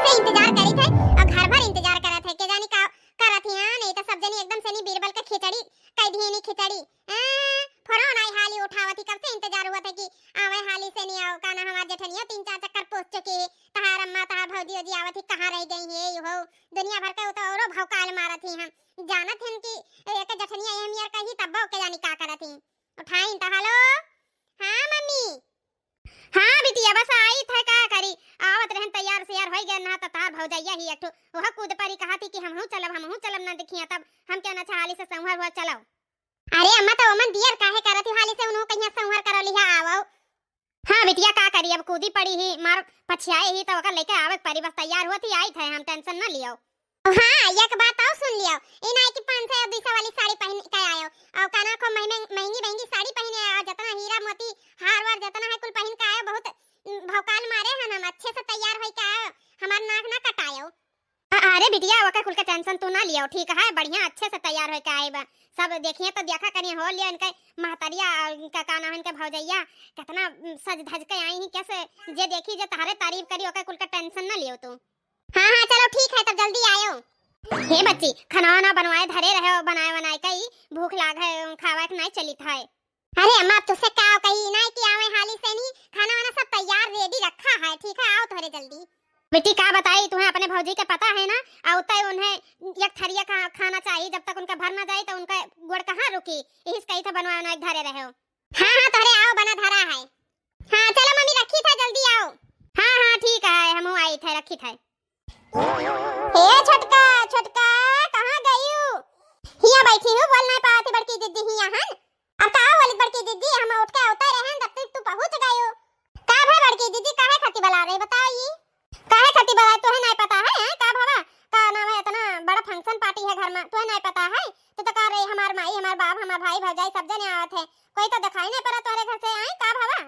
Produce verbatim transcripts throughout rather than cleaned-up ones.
से इंतजार करित है और घर भर इंतजार करत है, के जानी का करत ही। हाँ, नहीं तो सब जनी एकदम से नी बीरबल के खिचड़ी कह दिए नी खिचड़ी। हाँ, फोनो नाई हाली उठावत ही, कब से इंतजार हुआ था कि आवे हाली से नी आओ। का ना हमार जेठनिया तीन चार चक्कर पूछ चुकी है, तहार अम्मा तहार भौजी ओजी आवत ही, कहाँ रह गई है यो हो। दुनिया भर के उ तो औरो भौकाल मारत ही। हम जानत हन कि एक जेठनिया ये मियर कही तब के जानी का करत ही। उठाइन तो हेलो। हाँ मम्मी। हाँ बिटिया, बस आइत है, का करी, आवत रहन तैयार सैयार होई गए ना, त तार भौजैया ही एक ठो वह कूद परी, कहा थी कि हमहू चलब, हमहू चलब ना, देखिया तब हम क्या ना हाली से संवर हुआ चलो। अरे अम्मा, तो ओमन दियर काहे करत ही हाली से, उन्हों कहिया संवर करो लिहा आवो। हाँ बिटिया, का करी, अब कूदी पड़ी ही, मार पछियाए ही, तो ओकर लेके आवे के परी, बस तैयार हुआ थी, आइत है, हम टेंशन ना लियो। हाँ, एक बात और सुन लियो, ई नाई कि पाँच सौ और दो सौ वाली साड़ी पहन के आयो, और का ना खूब महंगी महंगी महंगी साड़ी पहने आयो, जितना हीरा मोती हार वार जितना है कुल पहन के आयो, बहुत भौकाल मारे हन हम, अच्छे से तैयार होई के आयो, हमार नाक ना कटायो। अ-, अरे बिटिया, ओकर कुल के टेंशन तू ना लियो, ठीक है, बढ़िया अच्छे से तैयार होई के आए बा। सब देखिए तो देखा करिए हो लियो इनके महतरिया, इनका का नाम है, इनके भौजैया, कितना सज धज के आई ही, कैसे जे देखी जे तहरे तारीफ करी, ओकर कुल के टेंशन ना लियो तू। हाँ, हाँ, चलो ठीक है, तब जल्दी आयो। हे बच्ची, खाना वाना बनवाए धरे रहे, बनाए बनाए कई भूख लाग है, खावा के नाई चलित है। अरे अम्मा, अब तुझसे का कही, नाई कि आवे हाली से नी, खाना वाना सब तैयार ready रखा है, ठीक है, आओ तोहरे जल्दी। बेटी का बताई तुम्हें, अपने भौजी के पता है ना, और तय उन्हें एक थरिया का खाना चाहिए, जब तक उनका भर ना जाए तो उनका गोड़ कहाँ रुकी, यही से कही था बनवाए बनाए धरे रहे हो। हाँ, हाँ, तोहरे आओ बना धरा है। हाँ, चलो मम्मी, रखी था, जल्दी आओ। हाँ, हाँ, ठीक है, हमहू आई थे, रखी थे। हे छोटका, छोटका, कहाँ गयू? हिया बैठी हूँ, बोल नहीं पावत ही बड़की दीदी हिया हन। अब का बोलित बड़की दीदी, हम उठ के उतर रहे हैं, जब तक तू पहुँच गयू। का भा बड़की दीदी, काहे खातिर बुला रही, बताओ ये? काहे खातिर बुलाए, तोहे नाई पता है, हैं? का भवा? का नाम है, इतना बड़ा function party है घर में, तोहे नाई पता है? तू तो कह रही, हमार माई, हमार बाप, हमार भाई, भौजाई सब जने आवत है, कोई तो दिखाई नहीं पड़ा तोहरे घर से, आए का भवा?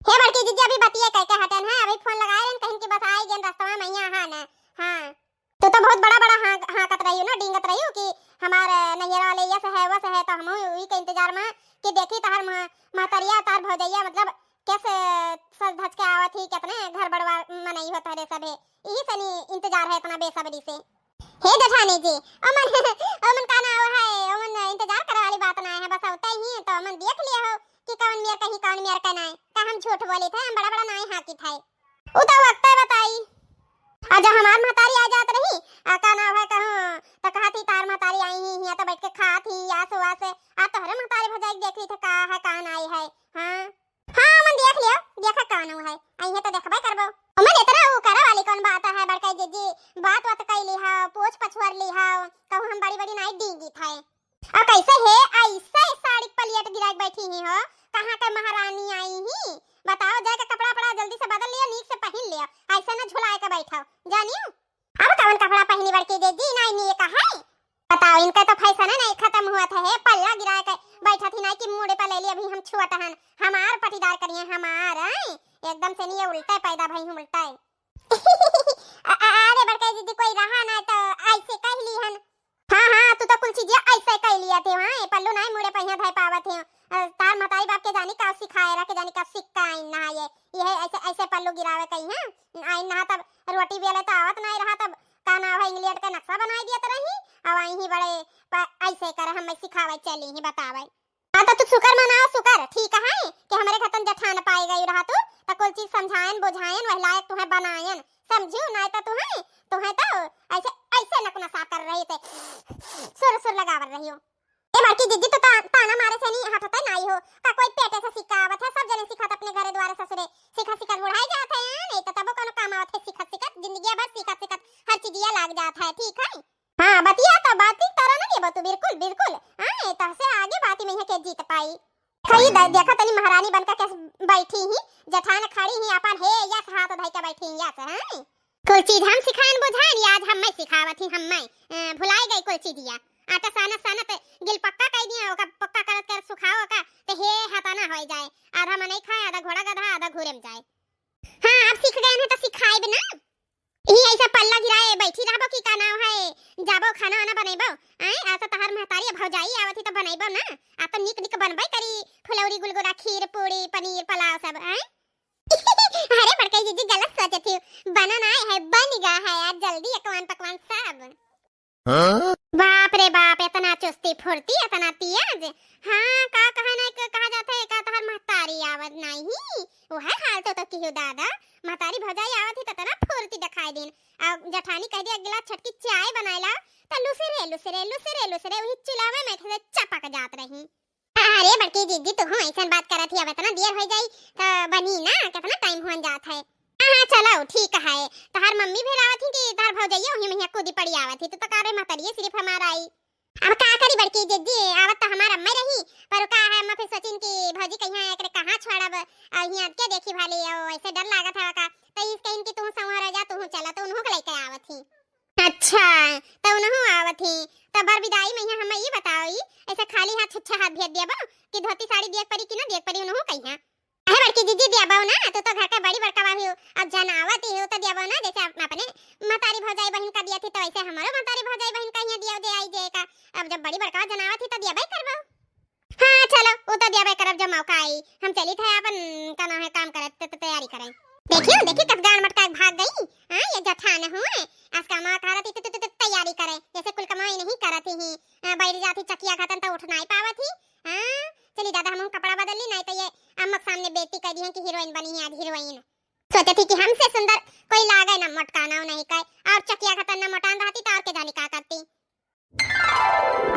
हे बड़की जीजी, अभी बतिये कह के हटेन है, अभी फोन लगाए रहन, कहिन कि बस आई गेन रस्तवा में, यहाँ हाँ न। हाँ, तू तो बहुत बड़ा बड़ा हाँ, हाँकत रही हो ना, डींगत रही हो कि हमार नैहर वाले यस है, वस है, तो हम वही के इंतजार में कि देखी तहार मह-, महतरिया, तहार भौजैया, मतलब कैसे सज धज के आवत ही, कितने घर बड़वा मनई हो तोहरे सभे, यही से नी इंतजार है इतना बेसब्री से। हे जेठानी जी, ओमन, ओमन का नाव है, ओमन इंतजार करे वाली बात ना है, बस आवते ही तो ओमन देख लिए हो कि कौन मेर कहीं, कौन मेर का नाई। का हम झूठ बोली थे, हम बड़ा बड़ा नाई हाँकी थे। उ तो वक्ते बताई। आ जब हमार महतारी आ जात रही, आ का नाव है कहूँ, तो कहत ही तार महतारी आई ही, हियाँ तो बैठ के खात ही, आस वास। आ तोहरे महतारी भजाई देख ली थे का है, का नाई है। हाँ। हाँ, ओमन देख लियो, देखा कौन ऊ है, अइहे तो देखबे करबो। ओमन इतना ऊ करे वाली कौन बात है, बड़का जीजी, बात वात कई लिहा, पोछ पछुआर लिहा, कहूँ हम बड़ी बड़ी नाई डींगी थे। और कैसे है, ऐसे साड़ी के पलियट गिराए के बैठी ही हो, कहाँ के महारानी आई ही, बताओ, जाके कपड़ा वपड़ा जल्दी से बदल लियो, नीक से पहिन लियो, ऐसे न झुलाए के बैठो, जानियो। अब कवन कपड़ा पहिनी बड़की दीदी, नाई नीक है? बताओ, इनका तो फैशन है नहीं खत्म हुआ था, हे पल्ला गिरा के बैठा थी नाई कि मूड़े पर ले ली, अभी हम छोट हन, हमार पटीदार करिए, हमार, हैं? एकदम से नहीं, ये उल्टा पैदा भई हम, उल्टा है। अ-, अ-, अरे बड़का दीदी, कोई रहा ना तो ऐसे कह ली हन। हाँ, हाँ, तू तो कुल चीजिया ऐसे कह लिया थे, हाँ, ये पल्लू नाई मूड़े पहिया धय पावत है। अ, तार मताई बाप के जानी का सिखाए रहा, के जानी का सिक्का आइन ना ये, ये ऐसे, ऐसे पल्लू गिरावे कहीं, हाँ, आइन ना तब रोटी बेले तो आवत नहीं रहा, तब का नाव है, इंग्लैंड के नक्शा बनाई दियत रही, अब आई ही बड़े प-, ऐसे करे, हमें सिखावे चली ही, बतावे। हाँ, तो तू शुक्र मनाओ, शुक्र, ठीक है कि हमरे घतन जठान पाए गई रहा तू, तो कुल चीज समझायन, बुझायन, वही लायक तुम्हें बनायन, समझू, नहीं तो तुम्हें, तुम्हें तो ऐसे, ऐसे नकनसा कर रही थे, सुर, सुर लगावर रही हो। ए बड़की जिज्जी तो ता-, ताना मारे से नहीं हटते नाई हो, का कोई पेटे से सिखावत है, सब जने सिखात अपने घरे द्वारे ससुरे, सिखा सिखा बुढ़ाई जात है, नहीं तो तबो कोनो काम आवत है, सिखत सिखत, जिंदगी भर सिखत सिखत हर चीजिया लाग जात है, ठीक है? हाँ, बतिया तो बात ही तारा ना लेबो तू, बिल्कुल, बिल्कुल, हाँ, तहसे आगे बात ही में है के जीत पाई। खई द-, देखा तनी महारानी बनकर कैसे बैठी ही, जठान खड़ी ही, अपन हे यस हाथ धई के बैठी ही, यस, हाँ? कुल चीज हम सिखाएन बुझाएन, या आज हम्मै सिखावत ही, हम्मै, अ, भुलाई गई कुल चीजिया। आटा सानत सानत गिल पक्का कई दिया, ओका पक्का करत करत सुखाओ ओका, ते हे हताना होई जाए। आधा मनई खाए, आधा घोड़ा गधा, आधा घूरे में जाए। हाँ, अब सीख गए हैं तो सिखाएब ना। ई ऐसा पल्ला गिराए बैठी रहबो कि का नाव है, जाबो खाना वाना बनेबो? आए, ऐसा तहार महतारी भौजाई आवत ही तो बनेबो ना। आ तो निक निक बनबे करी, फुलौरी, गुलगुला, खीर, पूड़ी, पनीर, पुलाव सब, आए? अरे बड़कई जीजी, गलत सोचत ही, बना नाहीं है, बन गा है यार, जल्दी अकवान पकवान सब। हाँ? बाप रे बाप, इतना चुस्ती फुर्ती, इतना तेज। हाँ, का कहा ना, क-, कहा जात है, का तोहार महतारी आवत नाहीं ही, वह हाल तो, तो किहू दादा, महतारी भौजाई आवत ही त इतना फुर्ती दिखाई दिन। अब जेठानी कह दिया, "एक गिलास छटकी चाय बनाए लाओ," त लुसरे, लुसरे, लुसरे, लुसरे वही चुलावे में से चपक जात रही। अरे बड़की जीजी, तुहू ऐसन बात करत ही, अब इतना देर हो जाई त बनी ना, कितना टाइम हुअन जात है। हाँ, हाँ, चलो ठीक है। तहार मम्मी भी आवत ही कि तहार भौजैया वही महिया कूदी पड़ी आवत ही, तू तो का रे महतरिये सिर्फ हमार आई। अब का करी बड़की जीजी, आवत तो हमार अम्मा रही, पर का है, अम्मा फिर सोचिन कि भौजी कहिया एकरे कहाँ छोड़ब, और हियाँ के देखी भाली, और ऐसे डर लागत है का, तो इस कहिन कि तू संवर जा, तू चला, तो उन्हों के लेके आवत ही। अच्छा, त उनहु आवत ही। त बर विदाई में यहाँ हमें ई बताओ, ई ऐसे खाली हाथ छुच्छा हाथ भेज दिया बा कि धोती साड़ी दिए के परी कि ना दिए के परी, उनहु कहिया। अहे बड़की जीजी, दिया बाऊ ना, तू तो घर का बड़ी बड़का बाहू, अब जन आवत ही हो तो दिया बाऊ ना, जैसे अप-, अपने महतारी भौजाई बहिन का दिया थी, तो वैसे हमारो महतारी भौजाई बहिन का यहाँ दिया दे आई जे का। अब जब बड़ी बड़का जन आवत ही तो दिया बाई करबो। हाँ, चलो, उ तो देबे करब जब मौका आई। हम चली थे अपन, का नाम है, काम करे, त-, त-, तैयारी करे। देखियो, देखियो, कस गान मटका के भाग गई। हाँ, ये जठान हुए। आज का माँ कह रही थी, त-, त-, त-, तैयारी करे। जैसे कुल कमाई नहीं करत ही। हाँ, बैठ जाती चकिया खातन तो उठ नहीं पावत ही। हाँ, चली दादा, हम कपड़ा बदल ली, नहीं तो ये अम्मा के सामने बेइज्जती कर दी है कि हीरोइन बनी है आज, हीरोइन। सोचे थी कि हमसे सुंदर कोई लागे ना, मोटकाना नहीं कहे। और चकिया खातन ना मोटान रहती तो और के जानी का करती।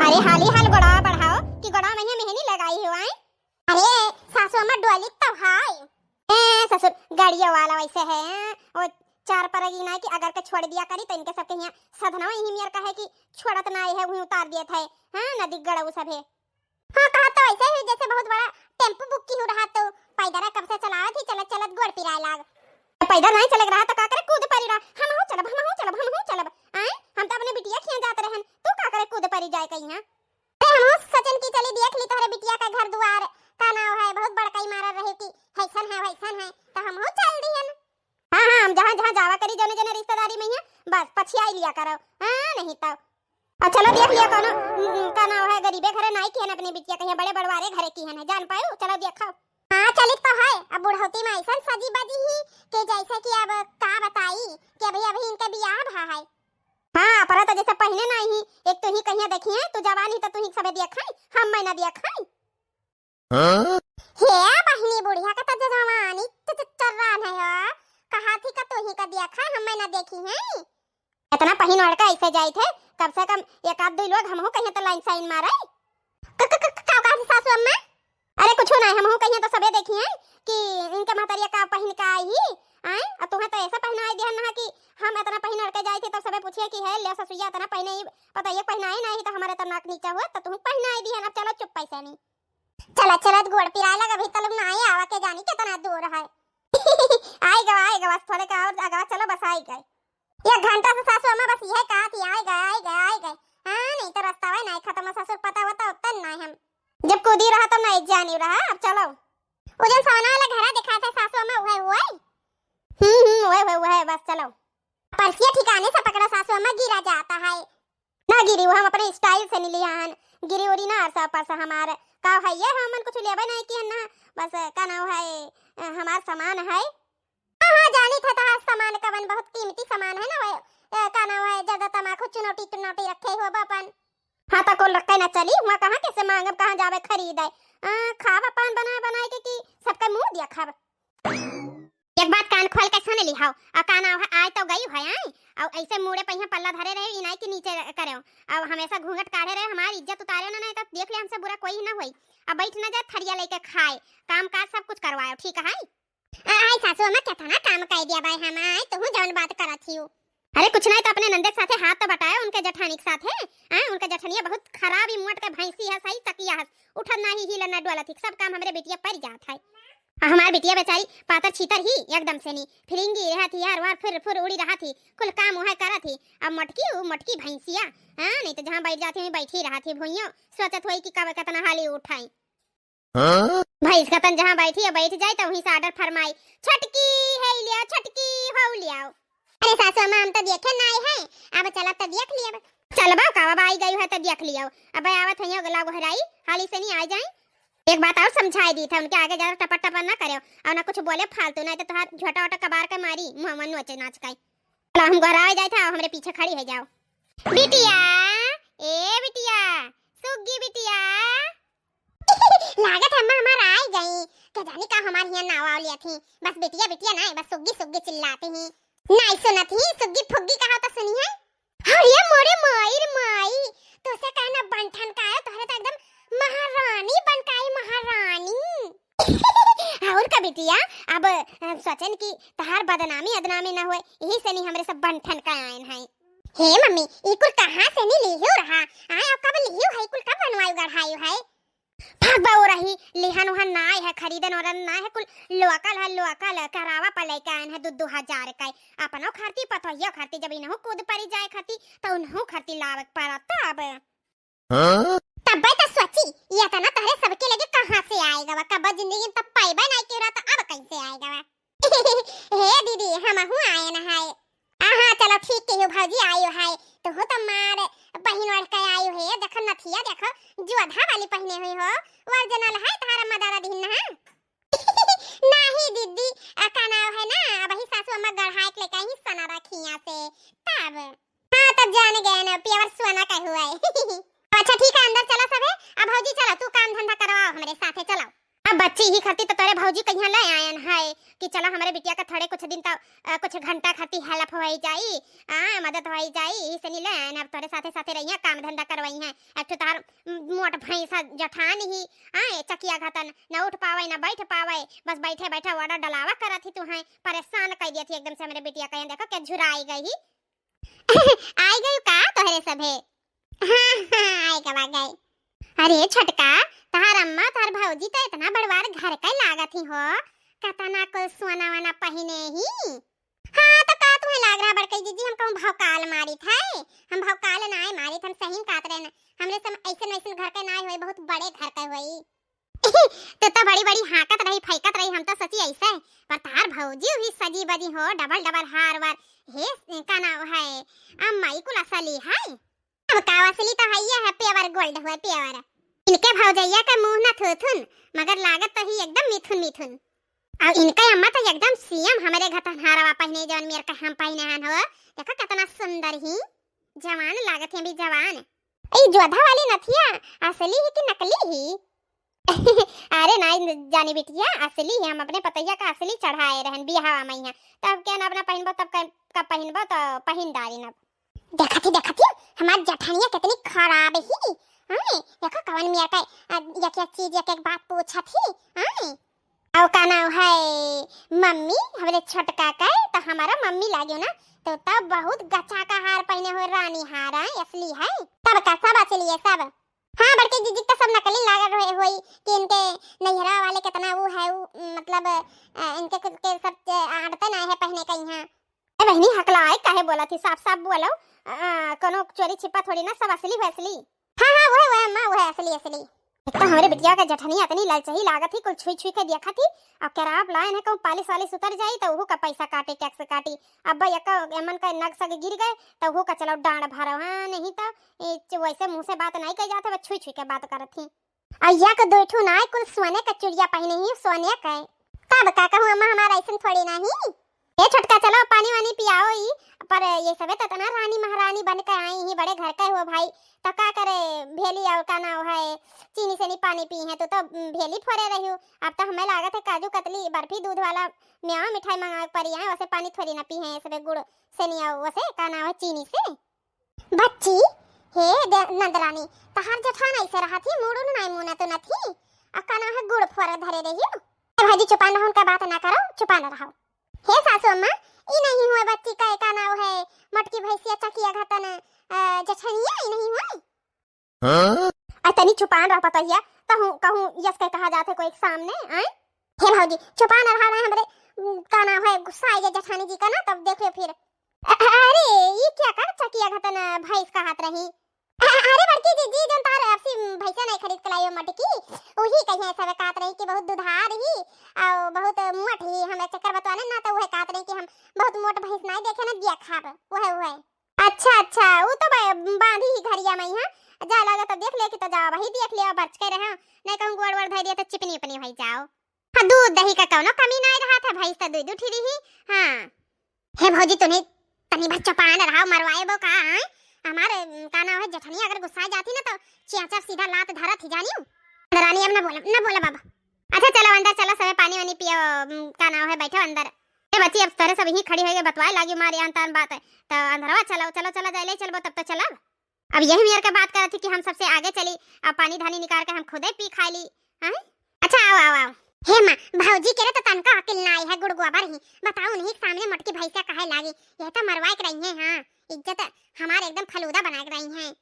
अरे हाली हाल गोड़वा बढ़ाओ कि गोड़वा में मेहंदी लगाई हो, आए। अरे सासू अम्मा डोली तो हाय। ए ससुर, गाड़िया वाला वैसे है, वो चार परगी ना कि अगर के छोड़ दिया करी तो इनके सबके यहाँ सधनवा यही मियर का है कि छोड़त ना है, वहीं उतार दिए थे। हाँ, नदी गड़ऊ सब है। हाँ, कहा तो ऐसे ही जैसे बहुत बड़ा टेम्पू बुक की हो रहा तो पैदल कब से चलावत ही, चलत चलत गोड़ पिराए लाग। पैदल नहीं चले रहा तो का करे, कूद परी रहा। हम हो चलब, हम हो चलब, हम हो चलब। आए, हम तो अपने बिटिया खिया जात रहन, तू का करे कूद परी जाए कहीं, हाँ? अरे हम हो सोचन की चली देख ली तोहरे बिटिया का घर दुआर, का नाव है, बहुत बड़का इमारत रहे कि हैसन है, वैसन है, तो हम हो चल दिहन। हाँ, हाँ, हम जहाँ, जहाँ जावा करी, जने, जने रिश्तेदारी में ही, बस पछियाई लिया करो। हाँ, नहीं तो। और चलो देख लिया कौनो, उम, का नाव है, गरीबे घरे नाई किहन अपने बिटिया, कहीं बड़े बड़वारे घरे किहन है, जान पायो, चलो देखाओ। हाँ, चलित तो है, अब बुढ़ौती में ऐसन सजी बजी ही कि जैसे कि अब का बताई कि अभी, अभी इनके बियाह भा है। हाँ, पर तो जैसे पहने नहीं ही, एक तो ही कहिया देखी है, तू जवान ही तो तू ही सबे देखाई, हम मैं ना देखाई। हाँ? हे बहिनी, बुढ़िया का तो जवानी च-, च-, चर्रान है हो। कहा थी का तू ही का देखा, हम मैं ना देखी है। इतना पहिन ओढ़ के ऐसे जाइत है, कम से कम एक आध दुई लोग हमहू कहिया तो लाइन साइन मारे। क-, क-, क-, का कहा थी सासू अम्मा? अरे कुछ ना, हमहू कहिया तो सबे देखी है कि इनके महतरिया का पहिन के आई ही, आए? और तुम्हें तो ऐसा पहनाई दिहन ना कि हम इतना पहिन ओढ़ के जाइत है, तब सबे पूछिए कि है ले ससुइया इतना पहने ही, पता ये पहनाई नहीं तो हमारे तो नाक नीचा हुआ, तो तुम पहनाई दिहन। अब चलो चुप पैसे नहीं। चलत चलत गोड़ पिराए लग, अभी तलक ना आए, आवा के जानी कितना दूर है। आए गवा, आए गवा, थोड़े का और आगे चलो, बस आए गए। एक घंटा से सासू अम्मा बस यह कहा थी, आए गए, आए गए, आए गए। हाँ, नहीं तो रास्ता वह नहीं खत्म, ससुर पता होता उत्तन नहीं हम। जब कूदी रहा तो नहीं जानी रहा, अब चलो। वो जन सोना वाला घरा दिखा थे सासू अम्मा, वह, वह। हम्म, हम्म, वह, वह, वह, बस चलो। परसिया ठिकाने से पकड़ा सासू अम्मा, गिरा जाता है। ना गिरी, वो हम अपने स्टाइल से नहीं लिया हन। गिरी उरी ना अरसा परसा हमार। का है ये, हमन कुछ लेबे नहीं किहन ना। बस का नाव है, अ, हमार सामान है। हाँ, हाँ, जानी था तहार सामान कवन बहुत कीमती सामान है ना, वो, अ, का नाव है, ज्यादा तमाकू चुनौटी, चुनौटी रखे हो अपन। हाँ, तो कुल रखे ना चली, वहाँ कहाँ कैसे मांगब, कहाँ जावे खरीदे? अ, खाब अपन बनाए, बनाए के कि सबके मुंह दिया खाब। एक बात कान खोल के सुन लिहाओ, आ का नाव है, आए तो गई है, आए, और ऐसे मुड़े पहिया पल्ला धरे रहे, इनाई के नीचे करे, और हमेशा घूंघट काढ़े रहे, हमारी इज्जत उतारे ना, नहीं तो देख ले हमसे बुरा कोई ना होई। अब बैठ ना जाए, थरिया लेके खाए, काम काज सब कुछ करवाओ, ठीक है? आ, आई सासू अम्मा, कितना काम कर दिया भाई हम, आए तू जौन बात करत ही हो। अरे कुछ नहीं तो अपने नंदे के साथे हाथ तो बटाए, उनके जठानी के साथे, आए, उनके जठनिया बहुत खराब ही, मोट के भैंसी है, सही चकिया है, उठत ना ही, हिलन ना डोलत ही, सब काम हमरे बिटिया पर जात है। आ हमार बिटिया बेचारी पातर छीतर ही एकदम से नी, फिरिंगी रहत ही, हर वार फुर फुर उड़ी रहत ही, कुल काम वह करत ही। अब मोटकी, उ मोटकी भैंसिया, हाँ, नहीं तो जहाँ बैठ जाती हुई बैठी रहत ही भुइयों, सोचत हुई कि कब कितना हाली उठाई। हाँ? भैंस का तन जहाँ बैठी है बैठ जाए तो वहीं से ऑर्डर फरमाई, "छटकी है लियाओ, छटकी हो लियाओ।" अरे सासू अम्मा, हम तो देखे ना आए हैं, अब चला तो देख लिया। चलबा का, अब आई गई है तो देख लियो। अब आवत है गला गोहराई, हाली से नहीं आ जाए। एक बात और समझाई दी था, उनके आगे ज्यादा टपर टपर ना करेउ, और ना कुछ बोले फालतू, नहीं तो तोहार झोटा वोटा कबार के मारी, मुँह में नोचे नाच काई। चलो, हम घरावे जाए था, हमरे पीछे खड़ी है जाओ। बिटिया, ए बिटिया, सुग्गी बिटिया। लागत है अम्मा हमार आई गई। के जानी का हमार हियां नाव आव लिया थी। बस बिटिया बिटिया ना, बस सुग्गी सुग्गी चिल्लाती ही। नाई सुनत ही, सुग्गी फुग्गी कहा तो सुनी है। अरे मोरे माई रे माई, तोसे कहना बन ठनकाए, तोहरे तो एकदम महारानी बन के आई, महारानी। और का बिटिया, अब, अ, सोचन कि तहार बदनामी अदनामी ना होए, यही से नहीं हमरे सब बन ठनकाए आयन हैं। हे मम्मी, ई कुल कहाँ से नहीं लिहियो रहा? आए, अब कब लिहियो है, ई कुल कब बनवायु गढ़ायु है? भाग बा, ओ रही, लिहन उहन नाय है, खरीदन ओरन नाय है, कुल लोकल है, लोकल है, करावा पर लेके आयन है, दू दू हजार का। अपनो खरती, पतोहियो खरती, जब इनहू कूद परी जाए खरती, तो उनहू खरती लावे के पड़त अब। हाँ? तब्बे तो सोची, ये तना तहरे सबके लगे कहाँ से आएगा वा? कब जिंदगी में तब पैबे नहीं के रहा, तो अब कैसे आएगा वा? हे दीदी, हमहू आयन है। हाँ, हाँ, चलो ठीक कहियो भौजी, आयो है। तोहू तो मार पहिन ओढ़ के आयो है। देखो नथिया, देखो जोधा वाली पहिने हुई हो, ओरिजिनल है, तोहार अम्मा दादा दिहिन ना है। नाही दीदी, आ, का नाव है ना, अबही सासू अम्मा गढ़ाए के लेके आई सना रखिया से, तब। हाँ, तब जान गए ना, pure सोना का हुआ है। अच्छा ठीक है, अंदर चला सबे। अब भौजी चला, तू काम धंधा करवाओ हमरे साथे, चलाओ। अब बच्ची ही खातिर तो तोरे भौजी कहिया ले आयन है कि चला हमरे बिटिया का थोड़े कुछ दिन तक, अ, कुछ घंटा खातिर help होई जाई, आ, मदद होई जाई, यही से नहीं ले आयन। अब तोरे साथे साथे रहिया, काम धंधा करवाई है। अब तो तार मोट भैंसा जठान ही, आ, चकिया घतन, न उठ पावे, न बैठ पावे, बस बैठे बैठे order डलावा करत ही तू है, परेशान कर दिया थी एकदम से हमरे बिटिया। कहिया देखो के झुराई गई ही। आई गई का तोहरे सभे? हाँ, हाँ, आई गवा गई। अरे छोटका, तहार अम्मा, तहार भौजी तो इतना बड़वार घर का लागत ही हो, कतना को सोना वना पहिने ही। हाँ, तो का तुम्हें लाग रहा बड़कई जीजी, हम कहूँ भौकाल मारित है? हम भौकाल नाय मारित, हम सही में कहत रहे न, हमरे सब ऐसन वैसन घर के नाय होई, बहुत बड़े घर के होई। तो, तो बड़ी बड़ी हाँकत रही, फेंकत रही, हम तो सोची ऐसे, पर तार भौजी हुई सजी बजी हो, double double हार वार, हे का नाम है, अम्मा ई कुल असली है। अब का असली तो है, ये है pure gold हुआ, pure। इनके भौजैया का मुंह ना थूथुन, मगर लागत तो ही एकदम मिथुन मिथुन। और इनके अम्मा तो एकदम same हमरे घतन हारवा पहिने, जौन मेर का हम पहिने हन हो। देखो कितना सुंदर ही, जवान लागत है अभी, जवान। ई जोधा वाली नथिया असली ही कि नकली ही? अरे नाई जानी बिटिया, असली ही। हम अपने पतोहिया का असली चढ़ाए रहन बियाहवा में यहाँ। तब क्या ना अपना पहिनबो, तब का, का पहिनबो तो पहिन डारी ना। देखत ही, देखत ही, हमार जठनिया कितनी खराब ही। हाँ, देखो कवन मिया का, अ, एक एक चीज, एक एक बात पूछत ही। हाँ, और का नाम है, मम्मी, हमरे छोटका का, तो हमारा मम्मी लाग्यो ना, तो तब बहुत गचा का हार पहिने हो, रानी हार, हाँ, असली है। तब का सब असली है, सब। हाँ, बड़के जीजी का सब नकली लागत रहे होई कि इनके नैहरा वाले कितना वो है, वो, मतलब, अ, इनके खुद के सब, अ, आदतें ना है पहने का यहाँ। ए बहिनी, हकलाए काहे बोलत ही? साफ साफ बोलो। आ, कोनो चोरी छिपा थोड़ी ना, सब असली है, असली। हाँ, हाँ, वह, वह अम्मा, वह असली, असली। एक तो हमरे बिटिया का जठनी इतनी ललचही लागत ही, कुल छुई छुई के देखत ही। अब केराप लाइन है, कहूँ पालिश वालिश उतर जाई तो उहू का पैसा काटी, tax काटी। अब भाई एक एमन का नग सग गिर गए तो उहू का चलो डांड भरो। हाँ, नहीं तो ए, च-, वैसे मुँह से बात नहीं कही जात है, बस छुई छुई के बात करत ही। अइया के दो ठू नाय, कुल सोने का चुड़िया पहिने ही, सोने का। तब का कहूँ अम्मा, हमारा ऐसन थोड़ी नाही। ए छोटका, चलो पानी वानी पियाओ ई। पर ये सबे तो इतना रानी महारानी बन के आई ही, बड़े घर के हो भाई, तो का करे, भेली और का नाव है, चीनी से नहीं पानी पी है, तो, तो भेली फोरे रही हो। अब तो हमें लागत है काजू कतली बर्फी दूध वाला मेवा मिठाई मंगावे के पड़ी है, वैसे पानी थोड़ी ना पी है ये सबे गुड़ से नहीं, और वैसे का नाव है चीनी से। बच्ची, हे दे-, नंदरानी, तहार जेठान ऐसे रहत ही, मुड़ुन नाई मुनत उनत ही, आ का नाम है गुड़ फोर धरे रही हो। ए भौजी, चुपान रहो, उनका बात ना करो, चुपान रहो। हे सासू अम्मा, ई नहीं हुए बच्ची का, का नाम है, मोटकी भैंसिया चकिया घतन, अ, जेठनिया, ई नहीं हुए। हाँ? आ तनी चुपान रह पतोहिया, कहूँ, कहूँ यस के कहा जात है कोई के सामने, आए? हे भौजी, चुपान रहा ना हमरे, उम, का नाम है, गुस्सा आ गया जेठानी जी का ना, तब देख लियो फिर। अ-, अरे, ई क्या कर चकिया घतन भैंस कहत रही? अ-, अरे बड़की जीजी, जौन तार आपसी भैंसा नहीं खरीद के लाई हो मोटकी, वही कहिए सब कहत रही कि बहुत दुधार ही, और बहुत मोट ही, हमरा चक्कर बतवाने ना, तो वह कहत रही कि हम बहुत मोट भैंस नहीं देखे ना, दिया खाब, वह, वह। अच्छा, अच्छा, उ तो बा-, बांधी ही घरिया में, हाँ। जा लागे तो देख ले कि तो जाओ, वही देख ले, बरच के रहे, नहीं कहूँ गोड़ वोड़ धइ दिया तो चिपनी उपनी होइ जाओ। हाँ, दूध दही का कौनो कमी नाहीं रहत है, भैंस तो दूध उठी रही। हाँ। हे भौजी, तूने तनी भर चुपान रहा, मरवाए बो का, हैं? हमारे, का नाम है, जेठनी अगर गुस्सा जाती ना तो चेंचर सीधा लात धरत ही जानियो। रानी, अब ना बोला, ना बोला बाबा। अच्छा चलो अंदर चलो, सबे पानी वानी पियो, उम, का नाम है, बैठो अंदर। ए बच्ची, अब तोरे सब यहीं खड़ी होइगे, बतवाए लागी मारी आन तान बात है। तो अंदरवा चलो, चलो, चलो, जाए ले चलबो, तब तो चलब। अब यही मेर के बात करत थी कि हम सबसे आगे चली, अब पानी धानी निकाल के हम खुदे पी खा ली। हैं? अच्छा, आओ, आओ, आओ। हे माँ, भौजी के रे तो तनका अकिल नाई है, गुड़गुआ भर ही। बताओ, उन्हीं के सामने मोटकी भैंसिया कहे लागी, यह तो मरवाए के रही हैं, हाँ, इज्जत हमारे एकदम फलूदा बनाए के रही हैं।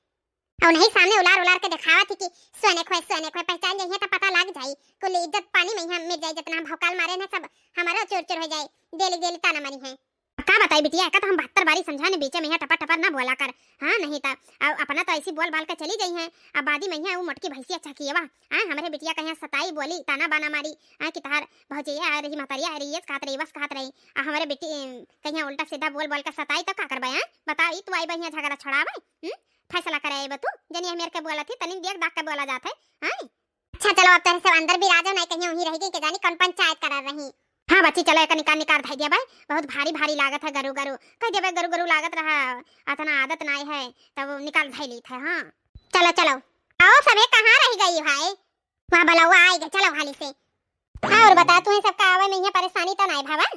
और उन्हीं सामने उलार उलार के दिखावा थी कि सोने खोए, सोने खोए, पहचान जाइए तो पता लग जाई। कुल इज्जत पानी में ही हम मिट जाए, जितना हम भौकाल मारे ना सब हमारे चूर चूर हो जाए, डेली डेली ताना मारी हैं। अब का बताई बिटिया, एका तो हम बहत्तर बारी समझाने, बीचे में यहाँ टपर टपर ना बोला कर। हाँ, नहीं तो अब अपना तो ऐसी बोल बाल के चली गई हैं, अब बादी में यहाँ वो मोटकी भैंसिया चहकियवा, हाँ, हमरे बिटिया कहीं सताई बोली, ताना बाना मारी, हाँ, कि तहार भौजैया आ रही, महतरिया आ रही, ये कहत रही, बस कहत रही, आ हमरे बेटी, अम, कहीं उल्टा सीधा बोल बोल के सताई तो का करबे, हाँ? बताओ, ई तू आई बहिया झगड़ा छुड़ावे, हम्म? फैसला करे आई बा तू, जनी हमें के बोला थी, तनी देख दाख के बोला जात है, हाँ? अच्छा चलो, अब तोरे सब अंदर बिराजो, नहीं कहीं वहीं रह गई, के जानी कौन पंचायत करा रही। हाँ बच्ची, चलो एक निकाल निकाल धई दिया भाई, बहुत भारी भारी लागत है गरु गरु, कह दिया भाई गरु गरु लागत रहा, अतना आदत नाई है, तब निकाल धई लीत है। हाँ चलो चलो, आओ सबे, कहाँ रह गई भाई? वाह बलौआ आई गए, चलो हाली से। और बता, तुम्हें सबका आवे में यहाँ परेशानी तो नाई भावा?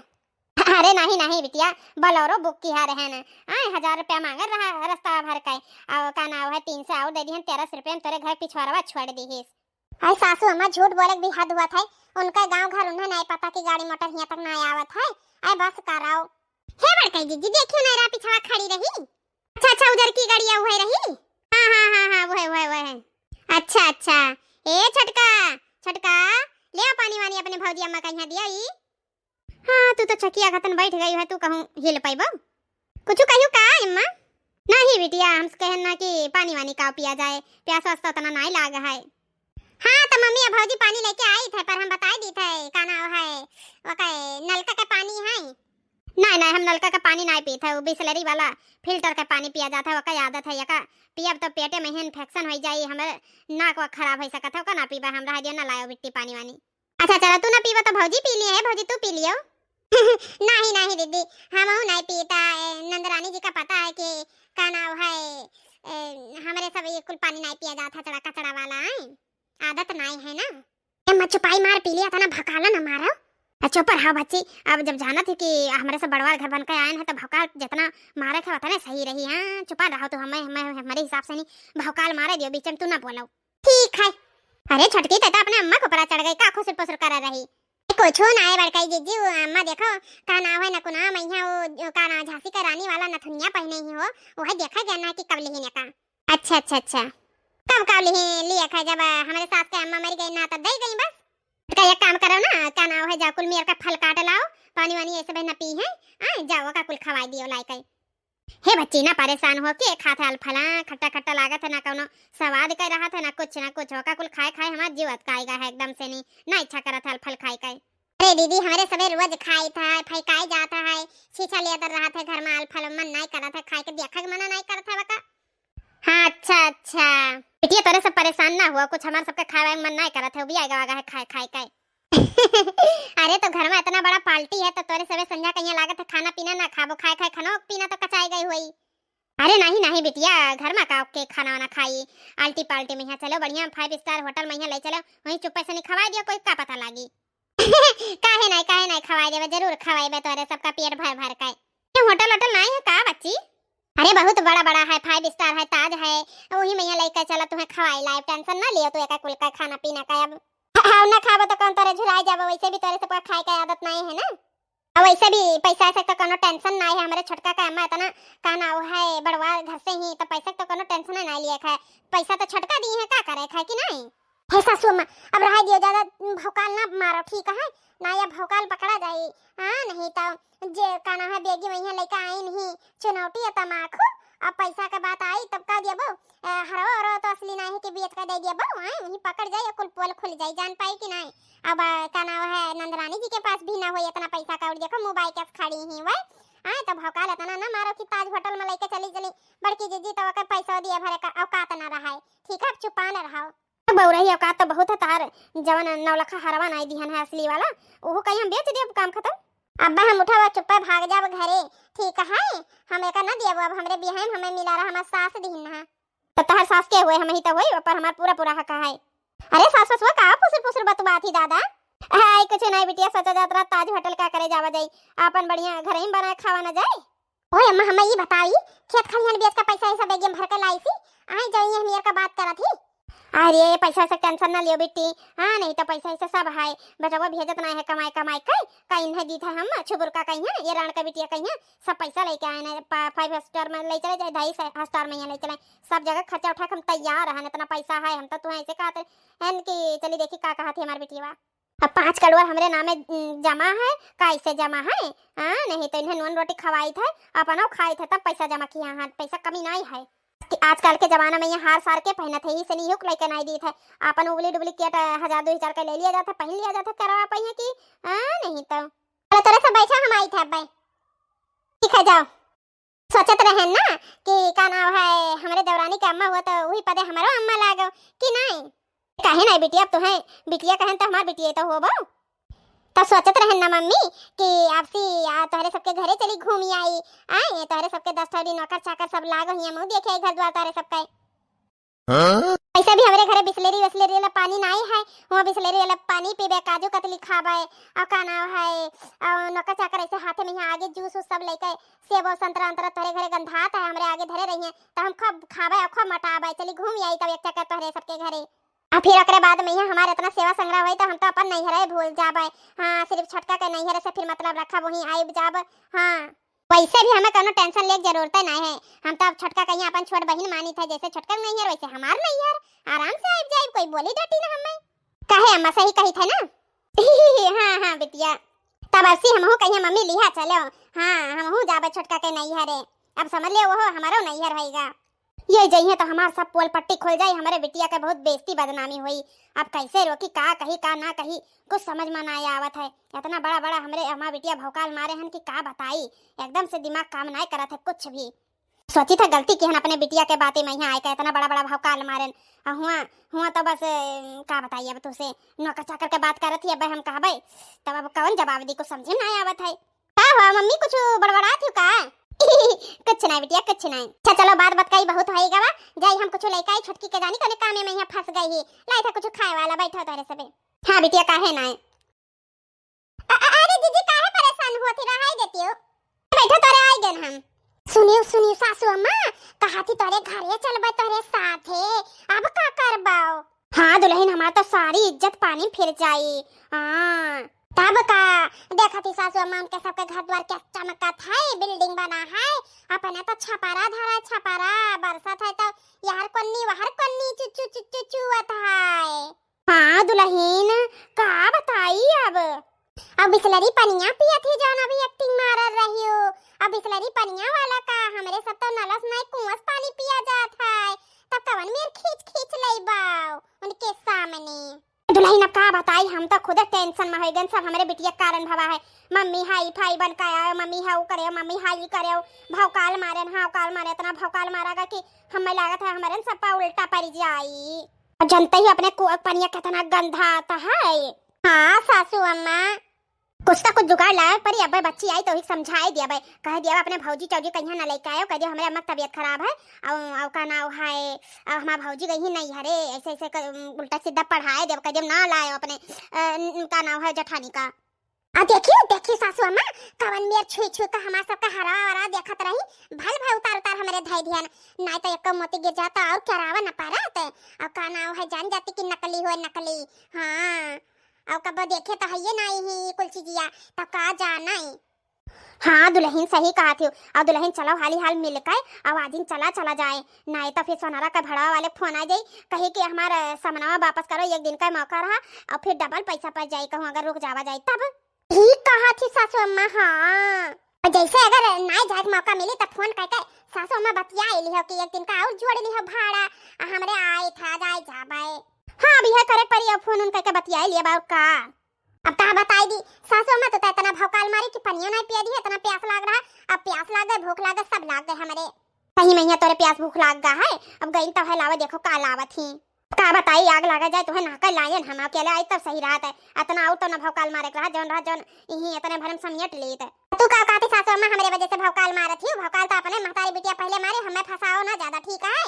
अरे नहीं नहीं बिटिया, बोलेरो बुक किहा रहे ना, आए हजार रुपया मांगत रहा रास्ता भर के, और का नाव है, तीन सौ और दे दिहन, तेरह सौ रुपया में तोरे घर पिछवाड़वा छोड़ दीहिस। अरे सासू अम्मा, झूठ बोले के भी हद हुआ था, उनका गांव घर उन्हें नहीं पता कि गाड़ी मोटर हियां तक ना आवत है। अरे बस कराओ। हे बड़काई जीजी, देखियो ना, रा पिछवा खड़ी रही। अच्छा अच्छा, उधर की गाड़िया उहे रही। हाँ हाँ हाँ हाँ, वह वह वह। अच्छा अच्छा। ए छोटका, छोटका, ले आ पानी वानी अपने भौजी अम्मा का यहाँ दिया ई। हाँ, तू तो चकिया खतन बैठ गई है, तू कहूँ हिल पाइबो? कुछ कहियो का अम्मा? नहीं बिटिया, हम कहन ना कि पानी वानी का पिया जाए, प्यास वास तो उतना नाई लाग है। हाँ, तो मम्मी अब भौजी पानी लेके आई थे, पर हम बताई दी थे, का नाव है, वो कहे, नलका के पानी है। नहीं नहीं, हम नलका के पानी नहीं पीत है, वो बिसलरी वाला फिल्टर के पानी पिया जात है, ओकर आदत है, एका पियब तो पेटे में ही इन्फेक्शन हो जाई, हमारे नाक वाक खराब हो सकत है, ओका ना पीबा, हम रह दियो, ना लायो बिट्टी पानी वानी। अच्छा चलो, तू ना पीबो तो भौजी पी लिए है, भौजी तू पी लियो। नहीं नहीं दीदी, हम नहीं पीता, ए, नंदरानी जी का पता है कि का नाव है, ए, हमारे सब ये कुल पानी नहीं पिया जाता, चड़ा कचड़ा वाला है, आदत नहीं है ना। ए, मत चुपाई मार, पी लिया था ना, भकाला ना मारो। आ, चुप रहो बच्ची, अब जब जानत है कि हमरे से बड़वार घर बन के आए हैं तो भौकाल जितना मारे के उतने सही रही। हाँ, चुपा रहो तो हमें, हमें हमारे हिसाब से नहीं, भौकाल मारे दियो, बीच में तू ना बोलो। ठीक है। अरे छोटकी, ते तो अपने अम्मा के ऊपर चढ़ गई, का खुसुर पुसुर कर रही? कुछ ना है बड़काई जीजी, वो अम्मा देखो, का नाव है नकुना मैया, वो जो का नाव, झांसी का रानी वाला नथुनिया पहने ही हो, वह देखा गया ना कि कब लिही ने का। अच्छा अच्छा अच्छा, कब कब लिही लिया खा, जब हमारे सास के अम्मा मर गई ना तब दे गई बस। तो एक काम करो ना, का नाव है, जाओ कुल मेर का फल काट लाओ, पानी वानी ऐसे बहना पी है, आ जाओ का कुल खवाई दियो लाई के। हे बच्ची, ना परेशान हो, के खात है अलफला, खट्टा खट्टा लागत है, ना कौनो स्वाद कर रहा था, ना कुछ ना कुछ, ओका कुल खाए खाए हमार जीव अतकाएगा है एकदम से, नहीं ना इच्छा करत है अलफल खाए का। अरे दीदी, हमरे सबे रोज खाई था, फेंकाई जाता है, छीछा ले तर रहा था घर में, अलफल मन नहीं करत है खाए के, देखा के मना नहीं करत है वका। हाँ अच्छा अच्छा, बिटिया तोरे सब परेशान ना हुआ, कुछ हमारे सबके खाए वाए के मन नहीं करत है, उबिया आएगा वागा है खाए खाए का। अरे तो घर में इतना बड़ा पार्टी है तो तोरे सबे संझा कहिया लागत है खाना पीना ना खाबो, खाए खाए खाना पीना तो कचाई गई हुई। अरे नहीं नहीं बिटिया, घर में का के खाना वाना खाई, आल्टी पाल्टी में यहाँ चलो, बढ़िया five star hotel में यहाँ ले चलो, वहीं चुप्पे से नहीं खवाई दियो, कोई का पता लागी। काहे नहीं, काहे नहीं खवाई देवे, जरूर खवाई बे तोरे सबका पेट भर भर के। ये होटल वोटल नहीं है का बच्ची? अरे बहुत बड़ा बड़ा है, five star है, ताज है, वही में यहाँ लेकर चला, तुम्हें खवाई लाइब, tension ना लियो तू एका कुल का खाना पीना का। अब हाँ, ना खाबो तो कौन तोरे झुराई जाबो, वैसे भी तोरे सबका खाए का आदत नहीं है ना। और वैसे भी पैसा ऐसा तो कोनो tension ना है, हमारे छोटका का अम्मा इतना का नाव है बड़वा घर से ही, तो पैसा तो कोनो tension ना लिए है, पैसा तो छोटका दी है, का करे है कि नहीं? हे सासू अम्मा, अब रह दियो, ज्यादा भौकाल ना मारो, ठीक है ना, या भौकाल पकड़ा जाई। हाँ, नहीं तो जे का नाव है बेगी वहीं लेके आई नहीं चुनौटी या तमाकू, अब पैसा के बात आई तब कह दिया बो, अ, हरो हरो तो असली नहीं है कि बेच के दे दिया बो, आए वहीं पकड़ जाए, कुल पोल खुल जाए, जान पाई कि नहीं। अब, अ, का नाव है, नंदरानी जी के पास भी ना हो इतना पैसा का, और देखो mobile के खड़ी ही वह, आए तो भौकाल इतना ना मारो कि ताज होटल में लेके चली चली। बड़की जीजी तो ओकर पैसा दिए भरे का औकात ना रहा है। ठीक है, अब चुपान रहो। बउरही औकात तो बहुत है तार, जवन नौलखा हरवा नाई दिहन है असली वाला, ओहू कहीं हम बेच देब, काम खत्म। अब्बा हम उठब, चुप्पे भाग जाब घरे, ठीक है? हम एका ना दियब, अब हमरे बिहाई में हमें मिला रहा, हमार सास दिहन है। तो तहर सास के हुए, हम ही तो हुई, पर हमार पूरा पूरा हक है। अरे सास ससुआ का फुसुर फुसुर बतुआत ही दादा? हाय कुछ नहीं बिटिया, सोचा जात रहा ताज होटल का करे जावा जाई, आपन बढ़िया घर ही बनाए खावा ना जाए। ओए अम्मा, हमें ई बताई, खेत खलिहान बेच के पैसा ऐसा बैग में भर के लाई सी, आई जाई हम यार का बात करत ही। अरे पैसा से टेंशन ना लियो बेटी, हाँ नहीं तो पैसा ऐसे सब है, बेटवा भेजत ना है कमाए कमाए के, का इन्हें दीत है हम छुबुर का कहीं है, ये राण का बिटिया कहीं है, सब पैसा लेके आए ना, फाइव स्टार में ले चले जाए, ढाई स्टार में यहाँ ले चले, सब जगह खर्चा उठा के हम तैयार रहन, इतना पैसा है, हम तो तुम्हें ऐसे कहते हैं कि चली देखी का कहत है हमार बिटिया। अब पाँच करोड़ हमरे नामे, उम, जमा है, कैसे जमा है? हाँ, नहीं तो इन्हें नून रोटी खवाई थे, अपनो खाई थे, तब पैसा जमा किया है, पैसा कमी नहीं है। कि आजकल के जमाना में ये हार सार के पहनत है, ही से नहीं हुक लेके नहीं दी थे, अपन उबली डुबली किया ट-, हजार दो हजार का ले लिया जाता, पहन लिया जाता, करवा पाई है कि, हाँ, नहीं तो। चलो, तोरे सब बैठा, हम आई थे अब। ठीक है, जाओ। सोचत रहे ना कि का नाम है, हमरे देवरानी के अम्मा हुआ तो वही पदे हमारो अम्मा लागो कि नहीं? काहे नहीं बिटिया, अब तुहें बिटिया कहन तो हमार बिटिया तो होबो। तब सोचत रहे ना मम्मी कि आपसी आ, तोहरे सबके घरे चली घूमी आई, आए तोहरे सबके दस ठौरी नौकर चाकर सब लागो हिया मुँह देखे आई घर द्वार तोहरे सबके। हाँ? वैसे भी हमरे घरे बिसलेरी वसलेरी वाला पानी नाई है, वहाँ बिसलेरी वाला पानी पीबे, काजू कतली खाबे, और का नाम है, और नौकर चाकर ऐसे हाथे में यहाँ आगे जूस वूस सब लेके, सेब और संतरा अंतरा तोहरे घरे गंधात है, हमरे आगे धरे रहिए, तो हम खूब खाबे और खूब मोटाबे। चली घूम आई तब एक चक्कर तोहरे सबके घरे। आ फिर ओकरे बाद में यहाँ हमारे इतना सेवा संग्रह होई, तो हम तो अपन नैहरे भूल जाबे। हाँ, सिर्फ छोटका के नैहरे से फिर मतलब रखब, वहीं आइब जाब। हाँ। वैसे भी हमें कोनो टेंशन लेके जरूरत नहीं है। हम तो अब छोटका कहीं अपन छोट बहिन मानित है, जैसे छोटका के नैहर वैसे हमार नैहर, आराम से आइब जाइब, कोई बोली डांटी ना हमें। काहे अम्मा, सही कही थे ना? हाँ हाँ बिटिया, तब अब से हमहू कहिए मम्मी लिहा चलो। हाँ, हमहू जाबे छोटका के नैहरे। अब समझ ले वो हमारो नैहर होइगा। ये जइहे तो हमार सब पोल पट्टी खुल जाई, हमरे बिटिया के बहुत बेइज्जती बदनामी होई। अब कैसे रोकी, का कही का ना कही, कुछ समझ में ना आवत है। इतना बड़ा बड़ा हमरे हमार बिटिया भौकाल मारे हन कि का बताई, एकदम से दिमाग काम ना करत है कुछ भी। सोची था गलती किहन अपने बिटिया के बातें में यहाँ आए के इतना बड़ा बड़ा भौकाल मारेन। आ हुआ, हुआ तो बस, ए, का बताई अब तुसे, नौकर चाकर के बात करत ही अब हम कहबे, तब अब कौन जवाब दी, कुछ समझे में ना आवत है। का हुआ मम्मी, कुछ बड़बड़ात हो का? कुछ नहीं बिटिया, कुछ नहीं। अच्छा चलो, बात बतकाई बहुत होई गवा, जाई हम कुछ लेके आई, छोटकी के जानी कने कामे में यहाँ फंस गई ही, लाई था कुछ खाए वाला, बैठो तोरे सबे। हाँ बिटिया, काहे ना है? अ-, अ-, अरे जीजी, काहे परेशान होत ही, रहाई देती हो। बैठो, तोरे आई गन हम। सुनियो, सुनियो सासू अम्मा, कहा थी तोरे घरे चलबे तोरे साथे, अब का करबो? हाँ दुल्हन, हमार तो सारी इज्जत पानी में फिर जाई। हाँ। तब का? देखा थी सासू अम्मा, उनके सबके घर द्वार क्या चमकत है, building बना है, अपने तो छपरा धरा है, छपरा बरसत है तो यार कोन्नी वहर कोन्नी चुचू चुचू चुअत है। हाँ दुल्हन, का बताई अब? अब बिसलरी पनिया पियत ही जौन अभी acting मारल रहियो। अब बिसलरी पनिया वाला का, हमरे सब तो नलस नाई कुआंस पानी पिया जात है, तब कवन मेर खींच खींच लइबाओ उनके सामने। दुल्हन अब का बताई, हम तो खुदे tension में होइ गन, सब हमरे बिटिया के कारण भवा है। मम्मी हाई फाई बन के आयो, मम्मी हाउ करे, मम्मी हाई करे, भौकाल मारे, हाँ, भौकाल मारे, इतना भौकाल मारा गा कि हमें लागत है हमरे सब पर उल्टा पड़ जाई। और जनते ही अपने कुआ के पनिया कितना गंदा आता है। हाँ सासू अम्मा, कुछ तो कुछ जुगाड़ लावे पड़ी। अबे बच्ची आई तो ही समझाए दिया बे, कह दिया अपने भौजी चौजी कहीं ना लेके आयो, कह दिया हमरे अम्मा की तबीयत खराब है, और, और का नाव है, और हमार भौजी गई ही नहीं हरे, ऐसे ऐसे कर, उल्टा सीधा पढ़ाए दिया, कह दिया ना लायो अपने, अ, न-, का नाव है, जेठानी का। आ देखियो, देखियो सासू अम्मा, कवन मेर छुई छुई का हमार सबका हरवा वरवा देखत रही, भल भल उतार उतार हमरे धई दिहन, नाई तो एक मोती गिर जाता और करावा न पारत। और का नाव है, जान जाती कि नकली हो, नकली। हाँ, और कब देखे तो हइये नाई ही कुल चीजिया, तो का जानाई। हाँ दुल्हन सही कहा थी। और दुल्हन चलो हाली हाल मिल के, और आजिन चला चला जाए, नाई तो फिर सोनारा का भड़वा वाले फोन आ जाई, कही कि हमार समनवा वापस करो, एक दिन का मौका रहा, और फिर double पैसा पड़ जाई, कहूँ अगर रुक जावा जाए तब। ठीक कहा थी सासू अम्मा, हाँ। और जैसे अगर नाई जाए के मौका मिली तो फोन करके सासू अम्मा बतिया लिहो कि एक दिन का और जोड़ लिहो भाड़ा, आ हमरे आए था जाए जाबे। हाँ, अब यह करे पड़ी, अब फोन उन करके बतिया लिया बा और का। अब का बताई दी सासू अम्मा, तू तो इतना भौकाल मारी कि पनियो नाहीं पिया दी, इतना प्यास लाग रहा। अब प्यास लाग गए, भूख लाग गए, सब लाग गए हमरे। सही मइया तोरे प्यास भूख लाग गा है। अब गइन तो है, लावा देखो का लावत ही। का बताई, आग लागा जाए तुहे ना कर लायन, हम अकेले आई तब सही रहत है। इतना और तो ना भौकाल मारे के रहा, जौन रहा जौन इही इतने भर में समेट लेत है। तू का कहती सासू अम्मा, हमरे वजह से भौकाल मारत ही? भौकाल तो अपने महतारी बिटिया पहले मारे, हमें फंसाओ ना ज्यादा, ठीक है?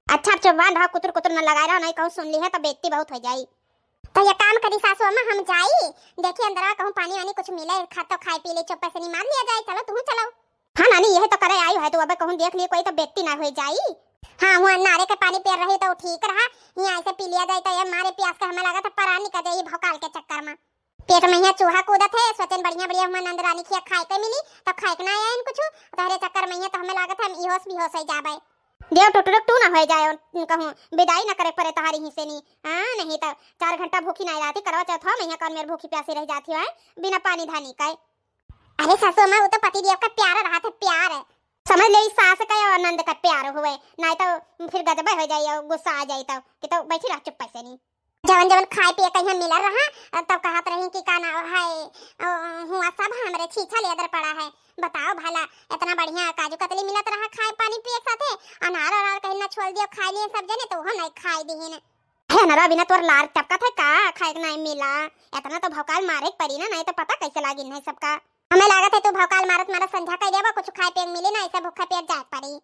अच्छा, अब चुप बान रहा, कुतुर कुतुर न लगाए रहा, नहीं कहूँ सुन ली है तो बेइज्जती बहुत हो जाई। तो ये काम करी सासू अम्मा, हम जाई, देखी अंदरवा कहूँ पानी वानी कुछ मिले, खा तो खाए पी ले, चुप्पे से नहीं मार लिया जाए। चलो तुम चलो। हाँ नानी, यह तो करे आई है, तू अबे कहूँ देख लिए कोई तो बेइज्जती ना हो जाई। हाँ, हुआ नारे के पानी पियर रही तो ठीक रहा, यहाँ ऐसे पी लिया जाए तो ये मारे प्यास के हमें लगा था परान निकल जाई भौकाल के चक्कर में। पेट में यहाँ चूहा कूदत है, सोचन बढ़िया बढ़िया हुआ नंद रानी खिया खाए के मिली, तो खाए के ना आया इन कुछ, तोहरे चक्कर में यहाँ तो हमें लागत है हम इहोश बिहोश हो जाबे। देव टुटुरक टू ना हो जाए, कहूँ विदाई ना करे पड़े तोहारी ही से नी। हाँ, नहीं तो चार घंटा भूखी ना रहती, करवा चौथ हो, मैं यहाँ कौन मेरे भूखी प्यासी रह जाती है बिना पानी धानी का। अरे सासू अम्मा, वो तो पति देव का प्यार रहा था, प्यार। समझ ले, इस सास का और नंद का प्यार हुए, नहीं तो फिर गजबे हो जाए और गुस्सा आ जाए तो, कि तो बैठी रह चुप्पे से नी। जवन जवन खाए पिए कहीं मिलल रहा, तब कहत रही कि का ना है, अ, हुआ सब हमरे छीछा लेदर पड़ा है। बताओ भला, इतना बढ़िया काजू कतली मिलत रहा खाए पानी पिए के साथे, अनार अनार कहीं ना छोल दियो, खाए लिए सब जने, तो हम नहीं खाए दिहिन। हे अनरा बिना तोर लार टपकत है का, खाए के नहीं मिला? इतना तो भौकाल मारे के पड़ी ना, नहीं तो पता कैसे लागिन है सबका। हमें लागत है तू भौकाल मारत मारत संझा कर देबो, कुछ खाए पिए के मिली ना, ऐसे भूखा पेट जाए के पड़ी।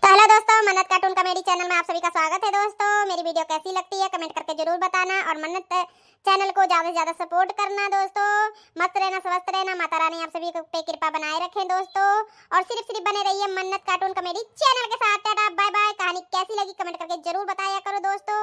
तो हेलो दोस्तों, मन्नत कार्टून कॉमेडी चैनल में आप सभी का स्वागत है दोस्तों। मेरी वीडियो कैसी लगती है कमेंट करके जरूर बताना और मन्नत चैनल को ज़्यादा से ज़्यादा सपोर्ट करना दोस्तों। मस्त रहना, स्वस्थ रहना, माता रानी आप सभी पे कृपा बनाए रखें दोस्तों। और सिर्फ सिर्फ बने रहिए मन्नत कार्टून कॉमेडी चैनल के साथ। Tata bye bye. कहानी कैसी लगी कमेंट करके जरूर बताया करो दोस्तों।